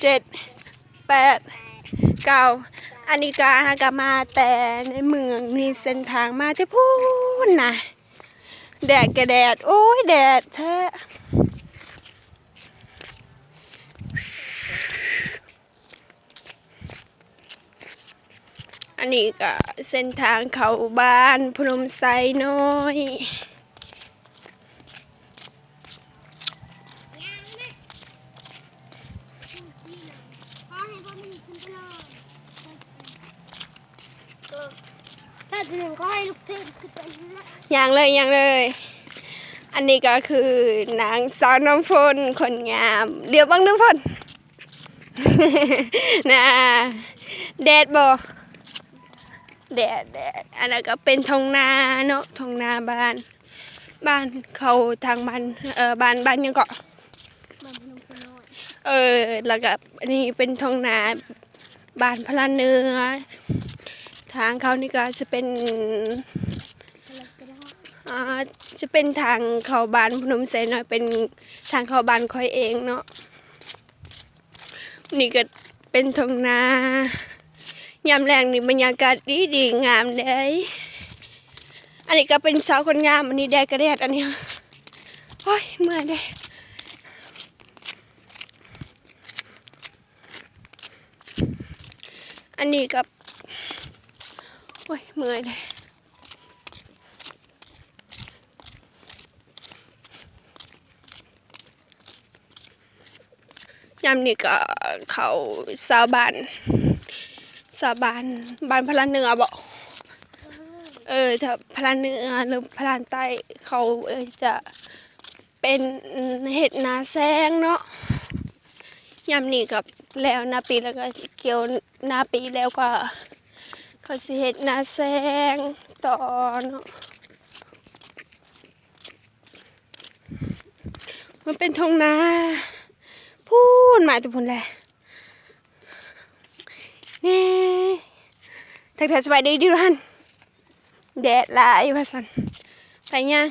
ເຈັດ ແປດ ເກົ້າ ອັນນີ້ກະ ຫາກະມາແຕ່ໃນເມືອງນີ້ ເສັ້ນທາງມາແຕ່ພຸ້ນນະ ແດດກະແດດ ໂອ້ຍ ແດດແທ້. ອັນນີ້ກະເສັ້ນທາງເຂົ້າບ້ານພະນົມໄຊນ້ອຍ. ຍ່າງເລີຍ ຍ່າງເລີຍ. ອັນນີ້ກະຄືນາງສາວນ້ຳຝົນ ຄົນງາມ. ຫຼຽວເບິ່ງນ້ຳຝົນ ນາ ແດດບໍ່? ແດດ ແດດ. ອັນນັ້ນກະເປັນທົ່ງນາເນາະ ທົ່ງນາບ້ານ ບ້ານເຂົາທາງບ້ານ ເອີ ບ້ານ ບ້ານຫຍັງເກາະ? ເອີ ແລ້ວກະອັນນີ້ເປັນທົ່ງນາ ບ້ານພະລາເໜືອ. ທາງເຂົ້ານີ້ກະຈະເປັນ ອ່າ ຈະເປັນທາງເຂົ້າບ້ານພະນົມໄຊນ້ອຍ ເປັນທາງເຂົ້າບ້ານຂ້ອຍເອງເນາະ. ນີ້ກະເປັນທົ່ງນາ ຍາມແລງນີ້ບັນຍາກາດດີໆ ງາມເດ້. ອັນນີ້ກະເປັນສາວຄົນງາມ. ອັນນີ້ແດດກະແດດ ອັນນີ້ ໂອ້ຍ ເມື່ອຍເດ້. ອັນນີ້ກະ ໂອ້ຍ ເມື່ອຍເດ້. ຍາມນີ້ກະເຂົ້າຊາວບ້ານ ຊາວບ້ານ ບ້ານພະລາເໜືອບໍ? ເອີ ຖ້າພະລາເໜືອ ຫຼື ພະລານໃຕ້ ເຂົາ ເອີ ຈະ ເປັນເຮັດນາແຊງເນາະ. ຍາມນີ້ກະແລ້ວນາປີ ແລ້ວກະກ່ຽວນາປີ ແລ້ວກະເຂົາຊິເຮັດນາແຊງຕໍ່ເນາະ. ມັນເປັນທົ່ງນາ ພຸ້ນ ມາແຕ່ພຸ້ນແຫຼະ. ນີ້ ທັກທາຍສະບາຍດີຢູ່ຫັ້ນ ແດດຫຼາຍວ່າຊັ້ນ. ໄປຍ່າງ